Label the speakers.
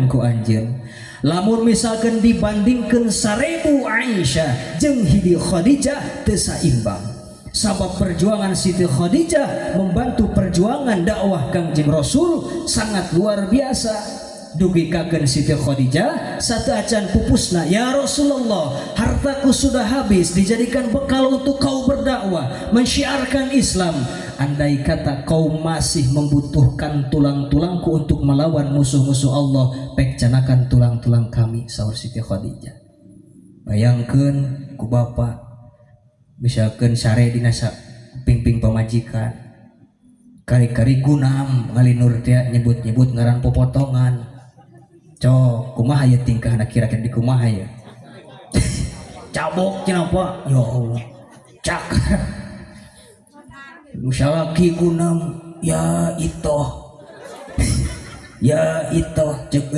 Speaker 1: ku anjeun. Lamun misalkan dibandingkan 1000 Aisyah jeung hiji Khadijah teu saimbang. Sabab perjuangan Siti Khadijah membantu perjuangan dakwah Kangjeng Rasul sangat luar biasa. Dugikakeun Siti Khadijah satu acan pupusna, ya Rasulullah, hartaku sudah habis dijadikan bekal untuk kau berdakwah, mensyiarkan Islam. Andai kata kau masih membutuhkan tulang-tulangku untuk melawan musuh-musuh Allah, pek canakan tulang-tulang kami, saur Siti Khadijah. Bayangkeun ku bapak misalkan sare dina pingping pamajikan, kari-kari gunam ngalinur teh nyebut-nyebut ngaran popotongan. Cok, kumaha ya tingkahna kira-kira di kumaha ya? Cabok cenah Pak. Ya Allah. Cak. Salaki gunam ya itu. Ya itu cek.